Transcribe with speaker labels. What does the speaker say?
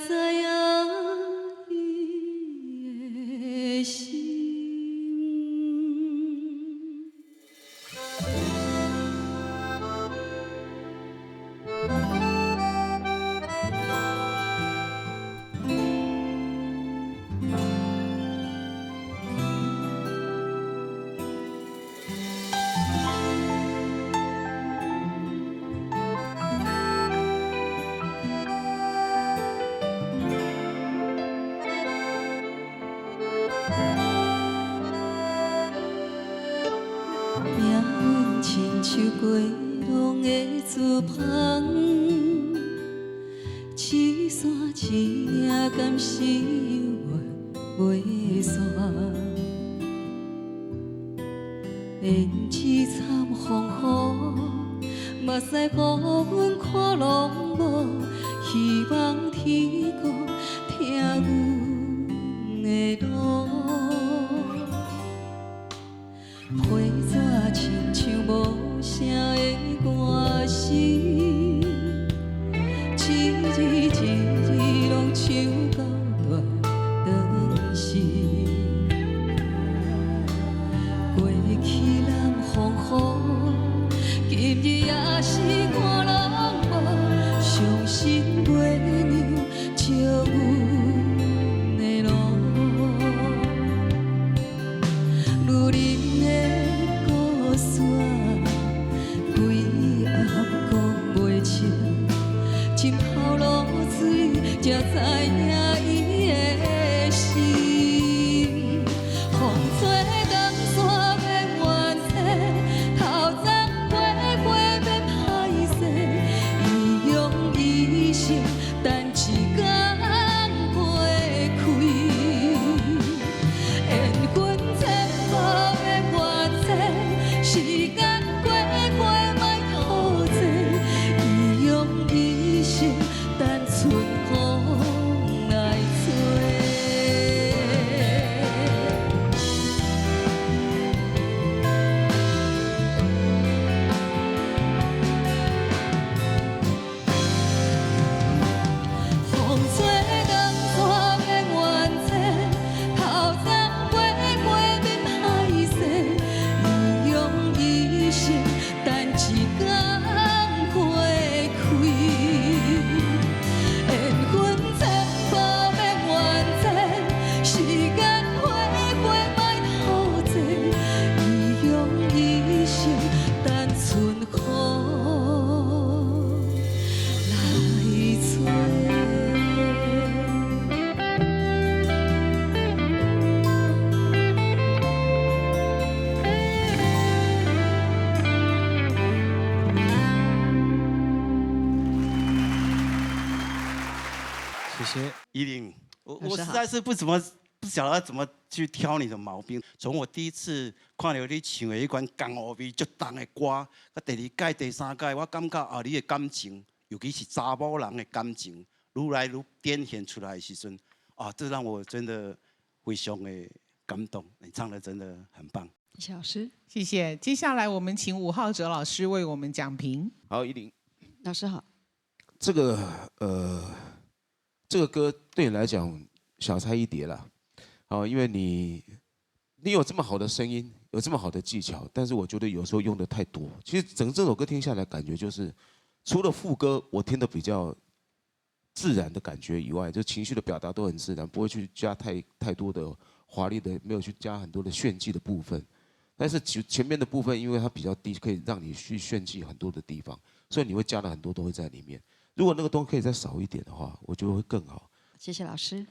Speaker 1: 知影伊的心。命運親像過浪的竹帆，一線一領敢是猶原袂散？胭脂慘風雨，目屎予阮看攏無，希望天公疼阮的路。批紙親像無聲的歌詞，一字一字攏唱到斷腸時。過去南風雨，今日也是看攏無，傷心月娘照阮的路。女人的故事，規暗講袂清，浸泡露水才知影伊的心。風吹東山免怨嗟，頭鬃花花免歹勢，伊用一生等一工花開。緣分淺薄免怨嗟，時間過過莫吐槽，伊用一生等春風來吹。風吹東山免怨嗟，頭鬃花花免歹勢，伊用一生等一工花開。緣分淺薄免怨嗟，時間過過莫吐槽，伊用一生等春風來吹。
Speaker 2: 謝謝。
Speaker 3: 依林，我
Speaker 1: 老師好
Speaker 3: 實在是不曉得怎麼去挑你的毛病。從我第一次看到你唱的彼款江湖味足重的歌，到第二屆、第三屆，我感覺啊，你的感情，尤其是查某人的感情，愈來愈展現出來的時陣，啊，這讓我真的非常的感動。你唱的真的很棒。
Speaker 1: 謝謝老師。
Speaker 4: 謝謝。接下來我們請伍皓哲老師為我們講評。
Speaker 5: 好，依林，
Speaker 1: 老師好。
Speaker 5: 這個歌對你來講小菜一碟啦。好，因為你有這麼好的聲音，有這麼好的技巧，但是我覺得有時候用的太多。其實整這首歌聽下來，感覺就是除了副歌我聽得比較自然的感覺以外，就情緒的表達都很自然，不會去加太多的華麗的，沒有去加很多的炫技的部分。但是前面的部分，因為它比較低，可以讓你去炫技很多的地方，所以你會加了很多東西在裡面。如果那個東西可以再少一點的話，我覺得會更好。
Speaker 1: 謝謝老師。